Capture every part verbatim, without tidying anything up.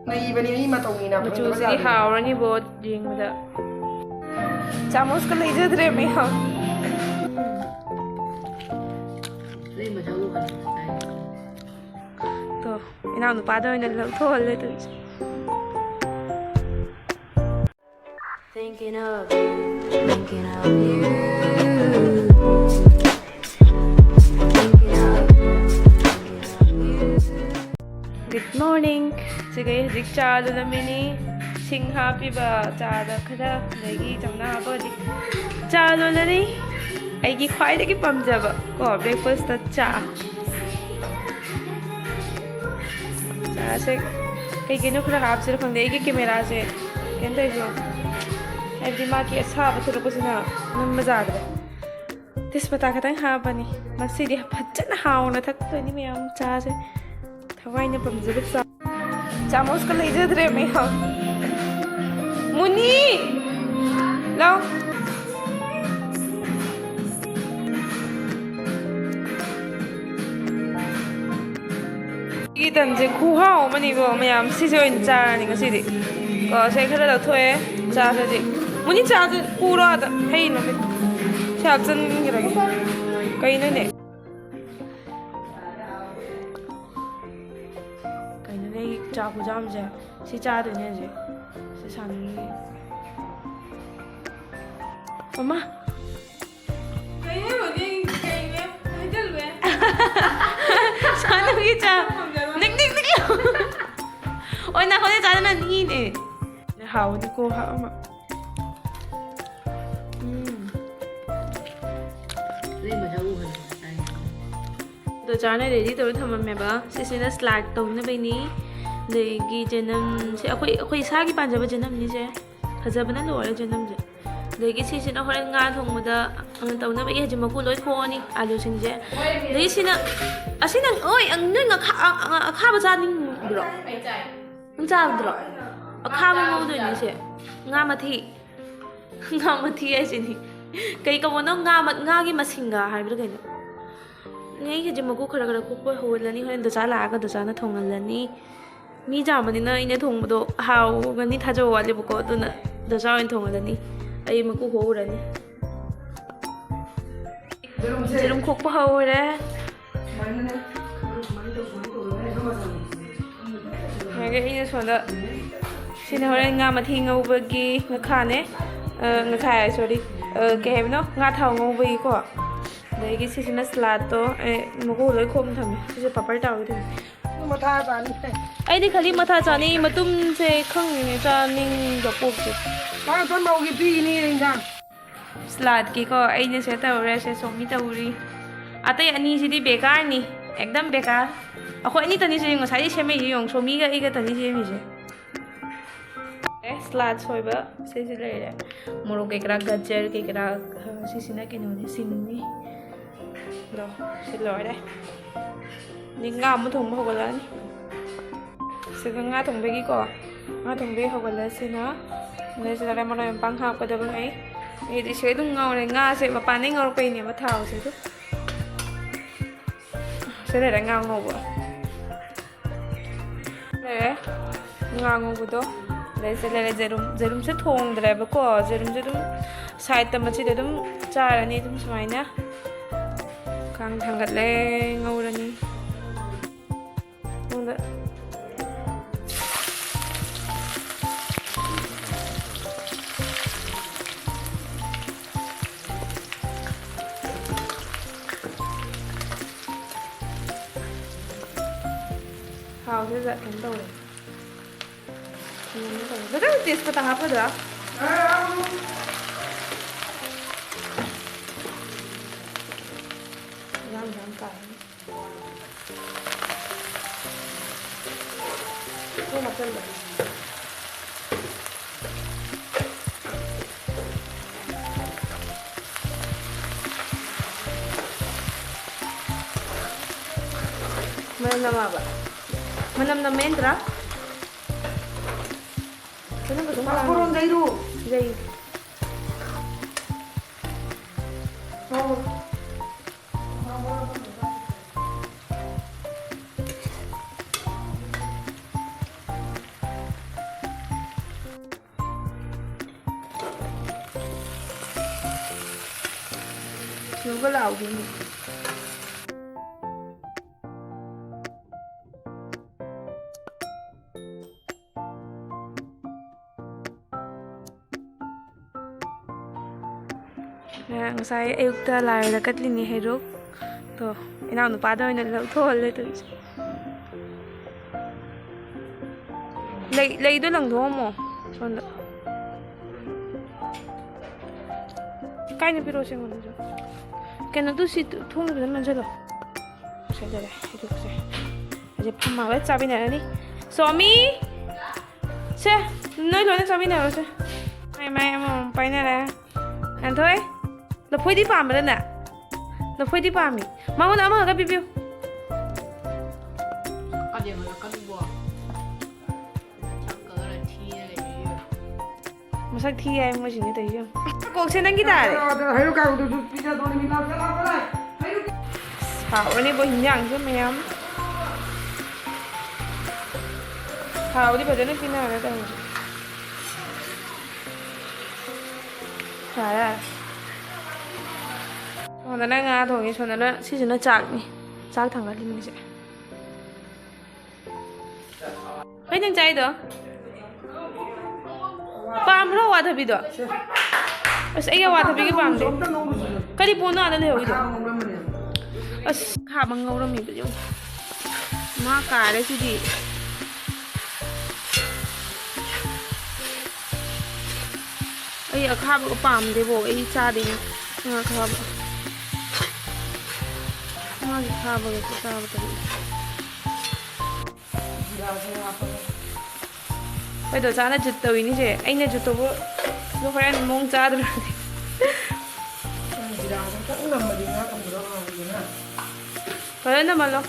ꯂꯩꯕꯅꯤ ꯃꯤ ꯃꯇꯧꯅꯤꯅ ꯃꯆꯨꯁꯤꯗꯤ ꯐꯪꯗꯕ ꯖꯥꯠꯅꯤ꯫ ꯍꯥꯎꯔꯅꯤ ꯕꯣꯠ ꯌꯦꯡꯕꯗ꯫ ꯆꯥꯃꯁꯀ ꯂꯩꯖꯗ꯭ꯔꯦ ꯃꯌꯥꯝ꯫ ꯇꯣ, ꯏꯅꯥꯎꯅꯨꯄꯥꯗ ꯑꯣꯏꯅ ꯂꯧꯊꯣꯛꯍꯜꯂꯦ ꯇꯧꯔꯤꯁꯦ꯫ Thinking of you, thinking of you, thinking of you, thinking of you. Good morning. ꯁꯤꯒ ꯍꯧꯖꯤꯛ ꯆꯥ ꯂꯣꯜꯂꯝꯃꯤꯅꯤ꯫ ꯁꯤꯡ ꯍꯥꯞꯄꯤꯕ ꯆꯥꯗ ꯈꯔ, ꯑꯗꯒꯤ ꯆꯝꯅ ꯍꯥꯞꯄꯒꯗꯤ ꯆꯥ ꯂꯣꯜꯂꯅꯤ꯫ ꯑꯩꯒꯤ ꯈ꯭ꯋꯥꯏꯗꯒꯤ ꯄꯥꯝꯖꯕ ꯀꯣ, breakfast ꯆꯥ꯫ ꯆꯥꯁꯦ꯫ ꯀꯩ ꯀꯩꯅꯣ ꯈꯔ ꯍꯥꯞꯁꯤꯔ ꯈꯪꯗꯦ꯫ ꯑꯩꯒꯤ cameraꯁꯦ ꯀꯩꯅꯣ ꯇꯧꯔꯤꯁꯦ, ꯍꯥꯏꯕꯗꯤ ꯃꯥꯒꯤ ꯑꯁꯥꯕ ꯊꯣꯛꯂꯛꯄꯁꯤꯅ ꯅꯝꯕ ꯌꯥꯗ꯭ꯔꯦ꯫ ꯇꯦꯖꯄꯇꯥ ꯈꯛꯇꯪ ꯍꯥꯞꯄꯅꯤ꯫ ꯉꯁꯤꯗꯤ ꯐꯖꯅ ꯍꯥꯎꯅ ꯊꯛꯇꯣꯏꯅꯤ ꯃꯌꯥꯝ꯫ ꯆꯥꯁꯦ꯫ ꯊꯋꯥꯏꯅ ꯄꯥꯝꯖꯕ ꯆꯥ꯫ ꯆꯥꯃꯁꯀ ꯂꯩꯖꯗ꯭ꯔꯦ ꯃꯌꯥꯝ꯫ ꯃꯨꯅꯤ! ꯂꯥꯎ꯫ ꯁꯤꯒꯤ ꯇꯟꯁꯦ ꯈꯨꯍꯥꯎ ꯑꯃꯅꯤꯀꯣ ꯃꯌꯥꯝ꯫ ꯁꯤꯁꯦ ꯑꯣꯏꯅ ꯆꯥꯔꯅꯤ ꯉꯁꯤꯗꯤ꯫ ꯀꯣ, ꯁꯦ ꯈꯔ ꯂꯧꯊꯣꯛꯑꯦ꯫ ꯆꯥꯁꯦ ꯍꯧꯖꯤꯛ꯫ ꯃꯨꯅꯤ, ꯆꯥꯁꯦ ꯄꯨꯔꯣ ꯑꯥꯗ꯫ ꯍꯩ ꯅꯠꯇꯦ꯫ ꯁꯤ ꯍꯥꯞꯆꯤꯟꯈ꯭ꯔꯒꯦ꯫ ꯀꯩꯅꯣꯅꯦ? ꯀꯩꯅꯣꯅꯦ, ꯑꯩ ꯆꯥ ꯈꯨꯖꯥꯝꯁꯦ ꯁꯤ ꯆꯥꯗꯣꯏꯅꯦ ꯍꯧꯖꯤꯛ꯫ ꯁꯤ ꯁꯥꯟꯅꯅꯤ꯫ ꯃꯃꯥ! ꯀꯩꯅꯣ ꯍꯧꯖꯤꯛ ꯀꯩꯅꯣ ꯍꯩꯖꯜꯂꯨꯔꯦ꯫ ꯁꯥꯟꯅꯕꯒꯤ ꯆꯥ꯫ ꯅꯤꯛ, ꯅꯤꯛ, ꯅꯤꯛ ꯂꯥꯎ꯫ ꯑꯣ, ꯅꯈꯣꯏꯗ ꯆꯥꯗꯅ ꯅꯤꯛꯏꯅꯦ꯫ ꯍꯥꯎꯅꯤꯀꯣ, ꯍꯥꯎ ꯑꯃ꯫ ꯎꯝ꯫ ꯑꯗꯣ ꯆꯥꯅ ready ꯇꯧꯔ ꯊꯝꯃꯝꯃꯦꯕ꯫ ꯁꯤꯁꯤꯅ salad ꯇꯧꯅꯕꯩꯅꯤ꯫ ꯑꯗꯒꯤ ꯆꯅꯝꯁꯦ ꯑꯩꯈꯣꯏ, ꯑꯩꯈꯣꯏ ꯏꯁꯥꯒꯤ ꯄꯥꯟꯖꯕ ꯆꯅꯝꯅꯤꯁꯦ꯫ ꯐꯖꯕꯅ ꯂꯣꯏꯔꯦ ꯆꯅꯝꯁꯦ꯫ ꯑꯗꯒꯤ ꯁꯤꯁꯤꯅ ꯍꯣꯔꯦꯟ ꯉꯥ ꯊꯣꯡꯕꯗ, ꯑ, ꯇꯧꯅꯕꯒꯤ ꯍꯧꯖꯤꯛ ꯃꯀꯨ ꯂꯣꯏ ꯈꯣꯛꯑꯅꯤ ꯑꯂꯨꯁꯤꯡꯁꯦ꯫ ꯑꯗꯒꯤ ꯁꯤꯅ, ꯑꯁꯤ ꯅꯪ, ꯑꯣꯏ, ꯑꯪ, ꯅꯣꯏ ꯉꯥꯈꯥ-, ꯑ, ꯑ, ꯑꯈꯥꯕ ꯆꯥꯅꯤꯡꯕ꯭ꯔꯣ? ꯅꯪ ꯆꯥꯕꯗ꯭ꯔꯣ? ꯑꯈꯥꯕ ꯉꯧꯗꯣꯏꯅꯤ ꯁꯦ꯫ ꯉꯥ ꯃꯊꯤ꯫ ꯉꯥ ꯃꯊꯤ ꯍꯥꯏꯁꯤꯅꯤ꯫ ꯀꯩ ꯀꯧꯕꯅꯣ? ꯉꯥ ꯃ-, ꯉꯥꯒꯤ ꯃꯁꯤꯡꯒ ꯍꯥꯏꯕ꯭ꯔꯥ ꯀꯩꯅꯣ? ꯑꯩ ꯍꯧꯖꯤꯛ ꯃꯀꯨ ꯈꯔ ꯈꯔ ꯈꯣꯛꯄ ꯍꯧꯍꯜꯂꯅꯤ꯫ ꯍꯣꯔꯦꯟ ꯗꯣꯆꯥ ꯂꯥꯛꯑꯒ ꯗꯣꯆꯥꯅ ꯊꯣꯡꯍꯜꯂꯅꯤ꯫ ꯃꯤ ꯌꯥꯝꯕꯅꯤꯅ ꯑꯩꯅ ꯊꯣꯡꯕꯗꯣ ꯍꯥꯎꯒꯅꯤ ꯊꯥꯖꯕ ꯋꯥꯠꯂꯦꯕꯀꯣ, ꯑꯗꯨꯅ ꯗꯣꯁꯥ ꯑꯣꯏꯅ ꯊꯣꯡꯍꯜꯂꯅꯤ꯫ ꯑꯩ ꯃꯀꯨ ꯈꯣꯛꯎꯔꯅꯤ꯫ ꯈꯣꯛꯄ ꯍꯧꯔꯦ꯫ ꯑꯗꯒꯤ ꯑꯩꯅ ꯁꯣꯝꯗ, ꯁꯤꯅ ꯍꯣꯔꯦꯟ ꯉꯥ ꯃꯊꯤ ꯉꯧꯕꯒꯤ ꯉꯈꯥꯅꯦ꯫ ꯑ, ꯉꯈꯥ ꯍꯥꯏ, ꯁꯣꯔꯤ꯫ ꯑ, ꯀꯩ ꯍꯥꯏꯕꯅꯣ? ꯉꯥ ꯊꯥꯎ ꯉꯧꯕꯒꯤꯀꯣ꯫ ꯑꯗꯒꯤ ꯁꯤꯁꯤꯅ ꯁꯂꯥꯠꯇꯣ, ꯑꯦ, ꯃꯀꯨ ꯂꯣꯏ ꯈꯣꯛꯅ ꯊꯝꯃꯦ꯫ ꯁꯤꯁꯦ ꯄꯥꯄꯔ ꯇꯥꯎꯒꯦ ꯇꯧꯅꯤ꯫ ꯃꯊꯥ ꯁꯥꯅꯤ꯫ ꯑꯩꯗꯤ ꯈꯜꯂꯤ ꯃꯊꯥ ꯆꯥꯅꯤ, ꯃꯇꯨꯝꯁꯦ ꯈꯪꯗꯦꯅꯦ, ꯆꯥꯅꯤꯡꯕ ꯄꯣꯛꯇꯦ꯫ ꯃꯥ ꯊꯝꯕꯧꯒꯤ ꯄꯤꯒꯅꯤ ꯏꯟꯖꯥꯡ꯫ ꯁꯂꯥꯠꯀꯤꯀꯣ, ꯑꯩꯅ ꯁꯦ ꯇꯧꯔꯦ, ꯁꯦ ꯁꯣꯝꯒꯤ ꯇꯧꯔꯤ꯫ ꯑꯇꯩ ꯑꯅꯤꯁꯤꯗꯤ ꯕꯦꯀꯥꯔꯅꯤ, ꯑꯦꯛꯗꯝ ꯕꯦꯀꯥꯔ꯫ ꯑꯩꯈꯣꯏ ꯑꯅꯤꯇꯅꯤ ꯁꯦ ꯉꯁꯥꯏꯗꯩ ꯁꯦꯝꯃꯛꯏꯁꯦ ꯌꯦꯡꯉꯨ, ꯁꯣꯃꯤꯒ ꯑꯩꯒꯇꯅꯤ ꯁꯦꯝꯃꯤꯁꯦ꯫ ꯑꯦ, ꯁꯂꯥꯠ ꯁꯣꯏꯕ ꯁꯤꯁꯤ ꯂꯩꯔꯦ꯫ ꯃꯣꯔꯣꯛ ꯀꯩꯀꯔꯥ, ꯒꯖꯔ ꯀꯩꯀꯔꯥ, ꯑ, ꯁꯤꯁꯤꯅ ꯀꯩꯅꯣꯅꯤ, ꯁꯤꯡꯅꯤ꯫ ꯑꯗꯣ ꯁꯤ ꯂꯣꯏꯔꯦ꯫ ꯑꯗꯩ ꯉꯥ ꯑꯃꯨꯛ ꯊꯣꯡꯕ ꯍꯧꯒꯠꯂꯛꯑꯅꯤ꯫ ꯁꯤꯗ ꯉꯥ ꯊꯣꯡꯕꯒꯤꯀꯣ, ꯉꯥ ꯊꯣꯡꯕꯒꯤ ꯍꯧꯒꯠꯂꯁꯤꯅ꯫ ꯑꯗꯩ ꯁꯤꯗ ꯃꯔꯣꯏ ꯃꯄꯥꯡ ꯍꯥꯞꯀꯗꯕ ꯉꯩ꯫ ꯑꯩꯗꯤ ꯁꯤꯗ ꯑꯗꯨꯝ ꯉꯧꯔꯦ꯫ ꯉꯥꯁꯦ ꯃꯄꯥꯟꯗꯩ ꯉꯧꯔꯛꯄꯩꯅꯦꯕ ꯊꯥꯎꯁꯦ ꯑꯗꯨꯝ꯫ ꯁꯤ ꯂꯩꯔꯦ ꯉꯥ ꯉꯧꯕ꯫ ꯂꯩꯔꯦ ꯉꯥ ꯉꯧꯕꯗꯣ꯫ ꯑꯗꯩ ꯁꯤ ꯂꯩꯔꯦ ꯌꯦꯔꯨꯝ꯫ ꯌꯦꯔꯨꯝꯁꯦ ꯊꯣꯡꯗ꯭ꯔꯦꯕꯀꯣ꯫ ꯌꯦꯔꯨꯝꯁꯦ ꯑꯗꯨꯝ ꯁꯥꯏꯠꯇ ꯃꯆꯤꯗ ꯑꯗꯨꯝ ꯆꯥꯔꯅꯤ ꯑꯗꯨꯝ ꯁꯨꯃꯥꯏꯅ꯫ ꯈꯥꯡ ꯊꯥꯡꯒꯠꯂꯦ, ꯉꯧꯔꯅꯤ꯫ ꯃꯉꯣꯟꯗ ꯊꯥꯎꯁꯦ ꯖꯥꯠ ꯀꯩꯅꯣ ꯇꯧꯔꯦ꯫ ꯀꯩꯅꯣ ꯇꯧꯔꯦ꯫ ꯕ꯭ꯔꯗꯔ, ꯇꯦꯖꯄꯇꯥ ꯍꯥꯞꯄꯗ꯭ꯔꯥ? ꯌꯥꯝ ꯌꯥꯝ ꯇꯥꯏ꯫ ꯂꯣꯏ ꯍꯥꯞꯆꯜꯂꯣ꯫ ꯃꯅꯝ ꯅꯝꯃꯛꯑꯕ? ꯃꯅꯝ ꯅꯝꯃꯦ ꯅꯠꯇ꯭ꯔꯥ? ꯃꯅꯝ ꯀꯩꯁꯨꯝ ꯄꯥꯐꯣꯔ ꯂꯥꯡꯗꯦ꯫ ꯂꯩꯔꯨ꯫ ꯂꯩ꯫ ꯑꯧ꯫ ꯂꯥꯎꯗꯣꯏꯅꯤ꯫ ꯉꯁꯥꯏ ꯑꯌꯨꯛꯇ ꯂꯥꯏꯔꯣꯏꯗ ꯀꯠꯂꯤꯅꯤ ꯍꯩꯔꯨꯛ꯫ ꯇꯣ, ꯏꯅꯥꯎꯅꯨꯄꯥꯗ ꯑꯣꯏꯅ ꯂꯧꯊꯣꯛꯍꯜꯂꯦ ꯇꯧꯔꯤꯁꯦ꯫ ꯂꯩ, ꯂꯩꯗꯣ ꯂꯪꯊꯣꯛꯑꯝꯃꯣ ꯁꯣꯝꯗ꯫ ꯀꯥꯏꯅ ꯄꯤꯔꯛꯑꯣꯁꯦ ꯑꯩꯉꯣꯟꯗꯁꯨ꯫ ꯀꯩꯅꯣꯗꯨ ꯁꯤ ꯊꯣꯡꯗꯨꯗ ꯂꯣꯟꯁꯤꯜꯂꯣ꯫ ꯁꯦ, ꯂꯩꯔꯦ꯫ ꯍꯩꯔꯨꯛꯁꯦ꯫ ꯑꯁꯤ ꯐꯝꯃꯒ ꯂꯣꯏ ꯆꯥꯃꯤꯟꯅꯔꯅꯤ꯫ ꯁꯣꯃꯤ! ꯁꯦ, ꯅꯣꯏ ꯂꯣꯏꯅ ꯆꯥꯃꯤꯟꯅꯔꯣꯁꯦ꯫ ꯃꯥꯏ ꯃꯥꯏ ꯑꯃꯃꯝ ꯄꯥꯏꯅꯔꯦ꯫ ꯉꯥꯟꯊꯣꯏ, ꯂꯐꯣꯏꯗꯤ ꯄꯥꯝꯕ꯭ꯔꯥ ꯅꯪ? ꯂꯐꯣꯏꯗꯤ ꯄꯥꯝꯃꯤ꯫ ꯃꯉꯣꯟꯗ ꯑꯃꯈꯛꯇ ꯄꯤꯕꯤꯌꯨ꯫ ꯁꯛꯀꯗꯤ ꯃꯁꯛꯀꯗꯨꯕꯣ꯫ ꯁꯛꯀꯗꯤ ꯊꯤꯔ ꯂꯩꯔꯤꯌꯦ꯫ ꯃꯁꯛ ꯊꯤ ꯍꯥꯏ ꯃꯣꯏꯁꯤꯡꯁꯦ ꯇꯧꯔꯤꯁꯦ ꯌꯦꯡꯉꯨ꯫ ꯀꯣꯛꯁꯦ ꯅꯪꯒꯤ ꯇꯥꯔꯦ꯫ ꯍꯩꯔꯨꯛ ꯀꯥꯡꯍꯧꯗꯨꯁꯨ ꯄꯤꯖꯗꯣꯔꯤꯃꯤ꯫ ꯂꯥꯛꯑꯣ, ꯂꯥꯛꯑꯣ, ꯂꯥꯛꯑꯣ꯫ ꯍꯥꯎꯔꯅꯤꯕꯣ ꯍꯤꯟꯖꯥꯡꯁꯦ ꯃꯌꯥꯝ꯫ ꯊꯥꯎꯗꯤ ꯐꯖꯅ ꯄꯤꯅꯔꯦ ꯇꯧꯔꯤꯁꯦ꯫ ꯌꯥꯔꯦ, ꯌꯥꯔꯦ꯫ ꯁꯣꯝꯗꯅ ꯉꯥ ꯊꯣꯡꯉꯤ, ꯁꯣꯝꯗꯅ ꯁꯤꯁꯤꯅ ꯆꯥꯛꯅꯤ꯫ ꯆꯥꯛ ꯊꯥꯡꯒꯠꯂꯤꯅꯤꯁꯦ꯫ ꯀꯩ ꯅꯪ ꯆꯥꯏꯗꯣ? ꯄꯥꯝꯕ꯭ꯔꯣ ꯑꯋꯥꯊꯕꯤꯗꯣ? ꯑꯁ, ꯑꯩ ꯑꯋꯥꯊꯕꯤꯒ ꯄꯥꯝꯗꯦ꯫ ꯑꯝꯇ ꯉꯧꯔꯨꯁꯤꯔ? ꯀꯔꯤ ꯄꯣꯠꯅꯣ ꯑꯥꯗ ꯂꯩꯍꯧꯔꯤꯗꯣ? ꯑꯈꯥꯕ ꯉꯧꯔꯝꯃꯦꯕ꯫ ꯑꯁ, ꯑꯈꯥꯕ ꯉꯧꯔꯝꯃꯤꯕ ꯌꯦꯡꯉꯨ꯫ ꯃꯥ ꯀꯥꯔꯦ ꯁꯤꯗꯤ꯫ ꯑꯩ ꯑꯈꯥꯕꯒ ꯄꯥꯝꯗꯦꯕꯣ, ꯑꯩ ꯆꯥꯗꯦ ꯉꯥ ꯑꯈꯥꯕ꯫ ꯃꯥꯒꯤ ꯈꯥꯕꯒꯁꯨ ꯆꯥꯕ ꯇꯜꯂꯤ꯫ ꯖꯤꯔꯥꯁꯦ ꯍꯥꯞꯄꯒ꯫ ꯍꯣꯏ, ꯗꯣꯆꯥꯅ ꯖꯨꯠ ꯇꯧꯏꯅꯤꯁꯦ꯫ ꯑꯩꯅ ꯖꯨꯠ ꯇꯧꯕ ꯑꯗꯨ ꯍꯣꯔꯦꯟ ꯃꯑꯣꯡ ꯆꯥꯗ꯭ꯔꯗꯤ꯫ ꯖꯤꯔꯥꯁꯦ ꯈꯤꯇꯪ ꯅꯝꯃꯗꯤ ꯉꯥ ꯊꯣꯡꯕꯗꯣ ꯍꯥꯎꯋꯤꯗꯅ꯫ ꯐꯖꯅ ꯅꯝꯍꯜꯂꯣ꯫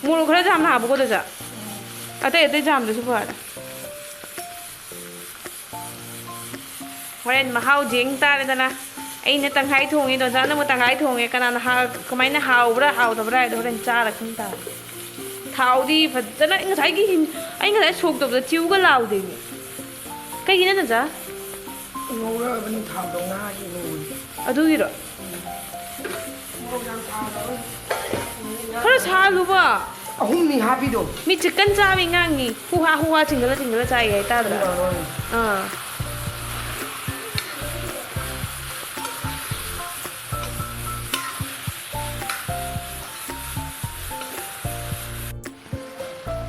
ꯃꯣꯔꯣꯛ ꯈꯔ ꯌꯥꯝꯅ ꯍꯥꯞꯄꯨꯀꯣ, ꯗꯣꯆꯥ꯫ ꯑꯇꯩ ꯑꯇꯩ ꯆꯥꯝꯗ꯭ꯔꯁꯨ ꯐꯔꯦ꯫ ꯍꯣꯔꯦꯟ ꯃꯍꯥꯎ ꯌꯦꯡ ꯇꯥꯔꯦꯗꯅ꯫ ꯑꯩꯅ ꯇꯪꯈꯥꯏ ꯊꯣꯡꯉꯦ, ꯗꯣꯟꯖꯥꯅ ꯑꯃꯨꯛ ꯇꯪꯈꯥꯏ ꯊꯣꯡꯉꯦ꯫ ꯀꯅꯥꯅ ꯍꯥ-, ꯀꯃꯥꯏꯅ ꯍꯥꯎꯕ꯭ꯔꯥ ꯍꯥꯎꯇꯕ꯭ꯔꯥ ꯍꯥꯏꯗꯣ ꯍꯣꯔꯦꯟ ꯆꯥꯔ ꯈꯪ ꯇꯥꯔꯦ꯫ ꯊꯥꯎꯗꯤ ꯐꯖꯅ, ꯑꯩ ꯉꯁꯥꯏꯒꯤ ꯍꯤꯟ-, ꯑꯩ ꯉꯁꯥꯏ ꯁꯣꯛ ꯇꯧꯕꯗ ꯆꯤꯎꯒ ꯂꯥꯎꯗꯦꯃꯤ꯫ ꯀꯩꯒꯤꯅꯣ, ꯗꯣꯟꯖꯥ? ꯉꯧꯔꯛꯑꯕꯅꯤ ꯊꯥꯎꯗꯣ, ꯉꯥꯒꯤ ꯉꯧꯕꯅꯤ꯫ ꯑꯗꯨꯒꯤꯔꯣ? ꯈꯔ ꯁꯥꯍꯜꯂꯨꯕ꯫ ꯑꯍꯨꯝꯅꯤ ꯍꯥꯞꯄꯤꯗꯣ꯫ ꯃꯤ ꯆꯤꯛꯀꯟ ꯆꯥꯕꯤ ꯉꯥꯡꯉꯤ꯫ ꯍꯨꯍꯥ ꯍꯨꯍꯥ ꯆꯤꯡꯒꯠꯂ ꯆꯤꯡꯒꯠꯂ ꯆꯥꯏ ꯍꯥꯏ ꯇꯥꯗ꯭ꯔꯥ? ꯑꯥ꯫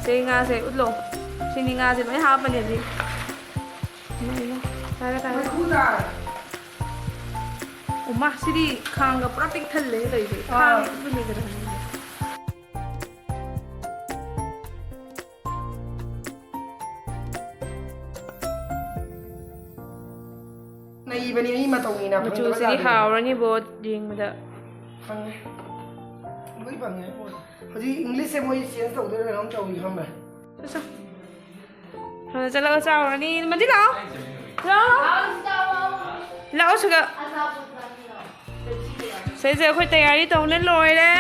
ꯁꯤ ꯉꯥꯁꯦ ꯎꯠꯂꯣ꯫ ꯁꯤꯅꯤ ꯉꯥꯁꯦ ꯂꯣꯏ ꯍꯥꯞꯄꯅꯤ ꯍꯧꯖꯤꯛ꯫ ꯏꯃꯥ, ꯏꯃꯥ꯫ ꯇꯥꯔꯦ, ꯇꯥꯔꯦ꯫ ꯃꯩꯈꯨ ꯇꯥꯔꯦ꯫ ꯎꯃꯥ, ꯁꯤꯗꯤ ꯈꯥꯡꯒ ꯄꯨꯔꯥ ꯄꯤꯛ ꯊꯜꯂꯦ ꯇꯧꯔꯤꯁꯦ꯫ ꯑꯥ꯫ ꯈꯥꯡ ꯄꯤꯛ ꯊꯜꯂꯦ꯫ ꯅꯩꯕꯅꯤ, ꯑꯩ ꯃꯇꯧꯅꯤꯅ ꯐꯪꯗꯕ ꯃꯆꯨꯁꯤꯗꯤ ꯌꯥꯗꯦ꯫ ꯍꯥꯎꯔꯅꯤꯕꯣ ꯌꯦꯡꯕꯗ꯫ ꯐꯪꯉꯦ꯫ ꯂꯣꯏ ꯐꯪꯉꯦ꯫ ꯍꯧꯖꯤꯛ ꯏꯪꯂꯤꯁꯁꯦ ꯃꯣꯏ change ꯇꯧꯗꯣꯏꯔꯥ ꯀꯩꯅꯣꯝ ꯇꯧꯔꯤ ꯈꯪꯕ꯭ꯔꯥ? ꯆꯠꯂꯣ꯫ ꯍꯥꯟꯅ ꯆꯠꯂꯒ ꯆꯥꯎꯔꯅꯤ꯫ ꯃꯟꯗꯤ ꯂꯥꯛꯑꯣ꯫ ꯂꯥꯛꯑꯣ꯫ ꯂꯥꯛꯑꯣ ꯁꯤꯗ꯫ ꯁꯤꯗꯩꯁꯤꯗ ꯑꯩꯈꯣꯏ ꯇꯌꯥꯔꯤ ꯇꯧꯅ ꯂꯣꯏꯔꯦ꯫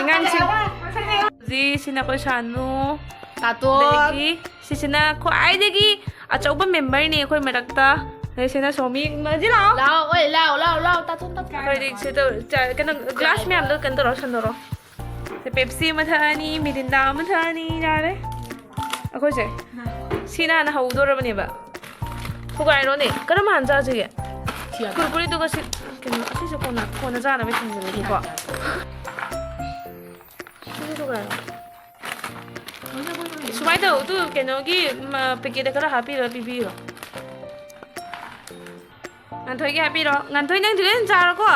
ꯑꯉꯥꯡꯁꯤꯡ꯫ ꯍꯧꯖꯤꯛ ꯁꯤꯅ ꯑꯩꯈꯣꯏ ꯁꯥꯅꯨ꯫ ꯇꯥꯇꯣꯟ꯫ ꯑꯗꯒꯤ ꯁꯤꯁꯤꯅ ꯈ꯭ꯋꯥꯏꯗꯒꯤ ꯑꯆꯧꯕ memberꯅꯤ ꯑꯩꯈꯣꯏ ꯃꯔꯛꯇ꯫ ꯑꯗꯩ ꯁꯤꯅ ꯁꯣꯃꯤ꯫ ꯃꯟꯗꯤ ꯂꯥꯛꯑꯣ꯫ ꯂꯥꯛꯑꯣ, ꯑꯣꯏ, ꯂꯥꯛꯑꯣ, ꯂꯥꯛꯑꯣ, ꯂꯥꯛꯑꯣ, ꯇꯥꯇꯣꯟ, ꯇꯥꯇꯣꯟ꯫ ꯑꯩꯈꯣꯏꯗꯤ ꯁꯤ ꯇꯧ-, ꯆꯥ-, ꯀꯩꯅꯣ, glass ꯃꯌꯥꯝꯗꯣ ꯀꯩꯅꯣ ꯇꯧꯔꯣ, ꯁꯟꯗꯣꯔꯣ꯫ ꯁꯤ Pepsi ꯑꯃ ꯊꯛꯑꯅꯤ, Mirinda ꯑꯃ ꯊꯛꯑꯅꯤ, ꯌꯥꯔꯦ꯫ ꯑꯩꯈꯣꯏꯁꯦ ꯁꯤꯅ ꯍꯥꯟꯅ ꯍꯧꯗꯣꯔꯕꯅꯦꯕ꯫ ꯊꯨꯒꯥꯏꯔꯣꯅꯦ꯫ ꯀꯔꯝꯕ ꯍꯥꯟꯅ ꯆꯥꯁꯤꯒꯦ? ꯁꯤ ꯌꯥꯗ꯭ꯔꯥ? ꯀꯨꯔꯀꯨꯔꯦꯗꯨꯒ ꯁꯤ, ꯀꯩꯅꯣ, ꯑꯁꯤꯁꯦ ꯀꯣꯟꯅ, ꯀꯣꯟꯅ ꯆꯥꯅꯕ ꯊꯝꯖꯤꯜꯂꯒꯦꯀꯣ꯫ ꯁꯤꯁꯨ ꯊꯨꯒꯥꯏꯔꯣ꯫ ꯁꯨꯃꯥꯏꯅ ꯇꯧ, ꯑꯗꯨ ꯀꯩꯅꯣꯒꯤ, ꯃ, packetꯇ ꯈꯔ ꯍꯥꯞꯄꯤꯔ ꯄꯤꯕꯤꯔꯣ꯫ ꯉꯥꯟꯊꯣꯏꯒꯤ ꯍꯥꯞꯄꯤꯔꯣ꯫ ꯉꯥꯟꯊꯣꯏ, ꯅꯪ ꯂꯣꯏ ꯆꯥꯔꯣꯀꯣ꯫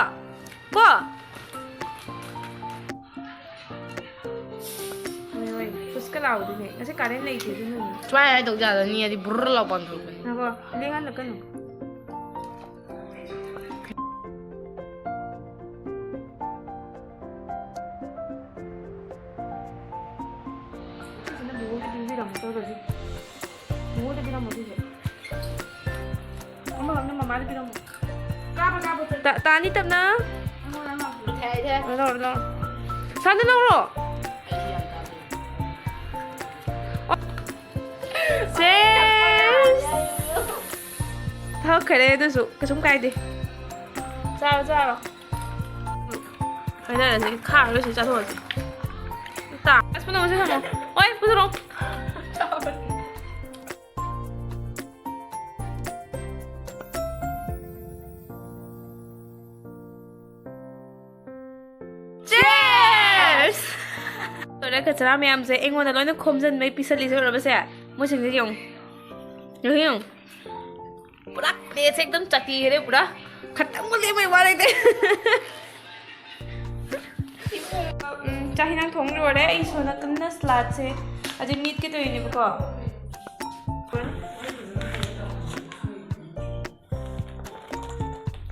ꯀꯣ? ꯍꯣꯏ, ꯍꯣꯏ꯫ ꯐꯨꯁꯀ ꯂꯥꯎꯕꯗꯨꯅꯦ꯫ ꯉꯁꯤ current ꯂꯩꯇꯦ ꯑꯗꯨꯅꯅꯦ꯫ ꯁꯨꯃꯥꯏꯅ ꯍꯥꯏ ꯇꯧ ꯌꯥꯗꯅꯤ, ꯍꯥꯏꯗꯤ ꯕꯨꯔꯔ ꯂꯥꯎ ꯄꯥꯟꯊꯣꯔꯛꯄꯅꯤ꯫ ꯉꯥꯏꯈꯣ, ꯂꯦꯡꯍꯜꯂꯛꯀꯅꯨ꯫ ꯁꯤꯁꯤꯅ ꯕꯨꯕꯣꯛꯀꯤ ꯄꯤꯕꯤꯔꯝꯃꯣ, ꯇꯧꯔꯁꯤ꯫ ꯕꯨꯕꯣꯛꯇ ꯄꯤꯔꯝꯃꯣ ꯁꯤꯁꯦ꯫ ꯑꯃꯈꯛꯅ ꯃꯃꯥꯗ ꯄꯤꯔꯝꯃꯣ꯫ ꯀꯥꯞꯄ, ꯀꯥꯞꯄ, ꯆꯠ-, ꯇꯥ-, ꯇꯥꯅꯤ ꯇꯞꯅ꯫ ꯑꯩꯉꯣꯟꯗ ꯑꯃ ꯄꯤꯔꯣ꯫ ꯊꯦ, ꯊꯦ꯫ ꯂꯧꯔꯣ, ꯂꯧꯔꯣ꯫ ꯁꯥꯟꯗ ꯂꯧꯔꯣ꯫ ꯑꯩꯗꯤ ꯌꯥꯝ ꯆꯥꯗꯦ꯫ ꯁꯦꯁ! ꯊꯛꯈ꯭ꯔꯦ ꯑꯗꯨꯁꯨ, ꯀꯩꯁꯨꯝ ꯀꯥꯏꯗꯦ꯫ ꯆꯥꯔꯣ, ꯆꯥꯔꯣ꯫ ꯍꯥꯏꯅꯔꯁꯤ, ꯈꯥꯔꯔꯣꯏꯁꯤ, ꯆꯥꯊꯣꯛꯑꯁꯤ꯫ ꯇꯥ, ꯑꯁ, ꯄꯨꯟꯅ ꯍꯧꯖꯤꯛ ꯍꯪꯉꯣ꯫ ꯑꯣꯏ, ꯄꯨꯊꯣꯔꯛꯑꯣ꯫ Cheers! ꯂꯣꯏꯔꯦ, ꯀꯆꯔꯥ ꯃꯌꯥꯝꯁꯦ ꯑꯩꯉꯣꯟꯗ ꯂꯣꯏꯅ ꯈꯣꯝꯖꯤꯟꯕꯩ ꯄꯤꯁꯜꯂꯤꯁꯦ ꯎꯔꯕꯁꯦ? ꯃꯣꯏꯁꯤꯡꯁꯦ ꯌꯦꯡꯉꯨ꯫ ꯌꯦꯡꯉꯨ, ꯌꯦꯡꯉꯨ꯫ ꯄꯨꯔꯥ plateꯁꯦ ꯑꯗꯨꯝ ꯆꯥꯇꯤꯈ꯭ꯔꯦ ꯄꯨꯔꯥ꯫ ꯈꯇꯪꯕꯨ ꯂꯦꯝꯕꯩ ꯋꯥ ꯂꯩꯇꯦ꯫ ꯎꯝ, ꯆꯥꯛ ꯍꯤꯟꯖꯥꯡ ꯊꯣꯡ ꯂꯣꯏꯔꯦ꯫ ꯑꯩ ꯁꯣꯝ ꯅꯥꯀꯟꯗ saladꯁꯦ ꯍꯧꯖꯤꯛ ꯃꯦꯠꯀꯦ ꯇꯧꯔꯤꯅꯦꯕꯀꯣ꯫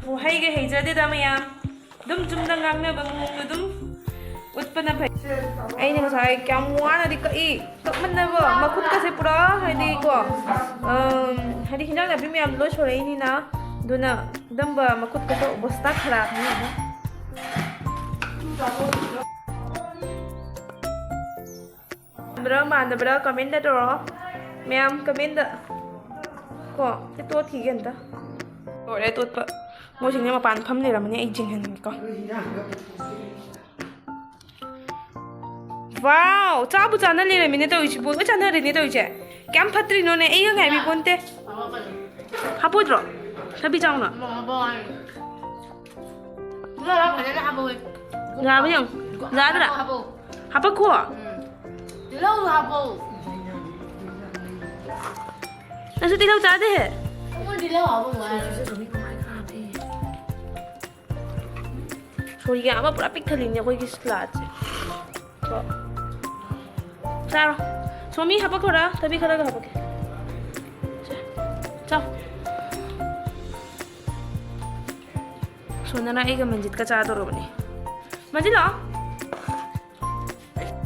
ꯑꯣ, ꯍꯩꯒ ꯍꯩꯖꯗꯦꯗ ꯃꯌꯥꯝ꯫ ꯑꯗꯨꯝ ꯆꯨꯝꯅ ꯉꯥꯡꯅꯕ ꯃꯑꯣꯡꯗ ꯑꯗꯨꯝ ꯎꯠꯄꯅ ꯐꯩ꯫ ꯑꯩꯅ ꯉꯁꯥꯏ ꯀꯌꯥꯝ ꯋꯥꯅꯗꯤ ꯀꯛꯏ, ꯀꯛꯃꯟꯅꯕ ꯃꯈꯨꯠꯀꯁꯦ ꯄꯨꯔꯥ ꯍꯥꯏꯗꯤ ꯀꯣ, ꯑꯝ, ꯍꯥꯏꯗꯤ ꯍꯤꯟꯖꯥꯡ ꯅꯥꯄꯤ ꯃꯌꯥꯝꯗꯣ ꯂꯣꯏ ꯁꯣꯏꯔꯛꯏꯅꯤꯅ, ꯑꯗꯨꯅ ꯑꯗꯨꯝꯕ ꯃꯈꯨꯠꯀꯗꯣ ꯑꯣꯕꯣꯁꯇꯥ ꯈꯔ ꯍꯥꯏꯅ꯫ ꯃꯥꯟꯕ꯭ꯔꯥ ꯃꯥꯟꯗꯕ꯭ꯔꯥ comment ꯇꯧꯔꯣ ꯃꯌꯥꯝ, comment꯫ ꯀꯣ, ꯑꯩ ꯇꯣꯠꯈꯤꯒꯦ ꯑꯝꯇ꯫ ꯂꯣꯏꯔꯦ ꯇꯣꯠꯄ꯫ ꯃꯣꯏꯁꯤꯡꯁꯦ ꯃꯄꯥꯟ ꯐꯝ ꯂꯩꯔꯝꯃꯅꯤ, ꯑꯩ ꯆꯤꯡꯍꯟꯒꯦꯀꯣ꯫ Wow, ꯆꯥꯕꯨ ꯆꯥꯅ ꯂꯩꯔꯝꯃꯤꯅꯦ ꯇꯧꯔꯤꯁꯤꯕꯨ, ꯂꯣꯏ ꯆꯥꯅꯔꯦꯅꯦ ꯇꯧꯔꯤꯁꯦ꯫ ꯀꯌꯥꯝ ꯐꯠꯇ꯭ꯔꯤꯅꯣꯅꯦ, ꯑꯩꯒ ꯉꯥꯏꯕꯤ ꯄꯣꯟꯇꯦ꯫ ꯍꯥꯞꯄꯣꯏꯗ꯭ꯔꯣ? ꯊꯕꯤ ꯆꯥꯎꯅ꯫ ꯉꯥ ꯐꯖꯅ ꯍꯥꯞꯄꯧꯋꯦ꯫ ꯉꯥꯕ ꯌꯦꯡꯉꯨ꯫ ꯉꯥꯗꯨꯔꯥ? ꯍꯥꯞꯄꯧ꯫ ꯍꯥꯄꯛꯈꯣ꯫ ꯎꯝ꯫ ꯇꯤꯜꯍꯧꯁꯨ ꯍꯥꯞꯄꯧ꯫ ꯅꯪꯁꯨ ꯇꯤꯜꯍꯧ ꯆꯥꯗꯦꯍꯦ꯫ ꯑꯩꯉꯣꯟꯗ ꯇꯤꯜꯍꯧ ꯍꯥꯞꯄꯧ ꯍꯥꯏꯔꯒ꯫ ꯁꯣꯔꯤꯒ ꯑꯃ ꯄꯨꯔꯥ ꯄꯤꯛ ꯊꯜꯂꯤꯅꯦ ꯑꯩꯈꯣꯏꯒꯤ saladꯁꯦ꯫ ꯀꯣ꯫ ꯆꯥꯔꯣ꯫ ꯁꯣꯃꯤ ꯍꯥꯄꯛꯈꯣꯔꯥ? ꯊꯕꯤ ꯈꯔꯒ ꯍꯥꯄꯛꯀꯦ꯫ ꯁꯦ꯫ ꯆꯥꯎ꯫ ꯁꯣꯅꯥꯅ ꯑꯩꯒ ꯃꯟꯖꯤꯠꯀ ꯆꯥꯗꯧꯔꯕꯅꯦ꯫ ꯃꯟꯖꯤꯠ ꯂꯥꯛꯑꯣ꯫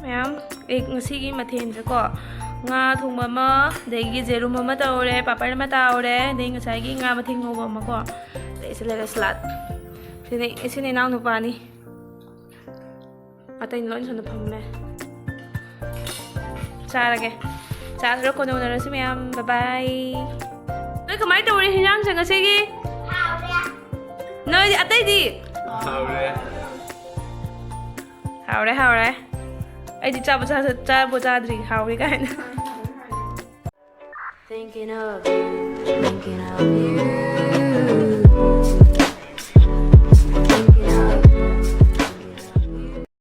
ꯃꯌꯥꯝ, ꯑꯩ ꯉꯁꯤꯒꯤ ꯃꯊꯦꯜꯁꯦꯀꯣ, ꯉꯥ ꯊꯣꯡꯕ ꯑꯃ, ꯑꯗꯒꯤ ꯌꯦꯔꯨꯝ ꯑꯃ ꯇꯧꯔꯦ, ꯄꯥꯄꯔ ꯑꯃ ꯇꯥꯎꯔꯦ, ꯑꯗꯩ ꯉꯁꯥꯏꯒꯤ ꯉꯥ ꯃꯊꯦꯜ ꯉꯧꯕ ꯑꯃꯀꯣ, ꯑꯗꯩ ꯁꯤ ꯂꯩꯔꯦ salad꯫ ꯁꯤꯅ, ꯁꯤꯅ ꯏꯅꯥꯎ ꯅꯨꯄꯥꯅꯤ꯫ ꯑꯇꯩ ꯂꯣꯏ ꯁꯣꯝꯗ ꯐꯝꯃꯦ꯫ ꯆꯥꯔꯒꯦ꯫ ꯆꯥꯔꯒ ꯀꯣꯟꯅ ꯎꯅꯔꯁꯤ ꯃꯌꯥꯝ꯫ Bye bye꯫ ꯅꯣꯏ ꯀꯃꯥꯏꯅ ꯇꯧꯔꯤ ꯍꯤꯟꯖꯥꯡꯁꯦ ꯉꯁꯤꯒꯤ? ꯍꯥꯎꯔꯦ꯫ ꯅꯣꯏꯗꯤ ꯑꯇꯩꯗꯤ? ꯍꯥꯎꯔꯦ꯫ ꯍꯥꯎꯔꯦ, ꯍꯥꯎꯔꯦ꯫ ꯑꯩꯗꯤ ꯆꯥꯕ ꯆꯥ-, ꯆꯥꯕꯨ ꯆꯥꯗ꯭ꯔꯤ, ꯍꯥꯎꯔꯦ ꯀꯥꯏꯅ꯫ Thinking of you, thinking of you.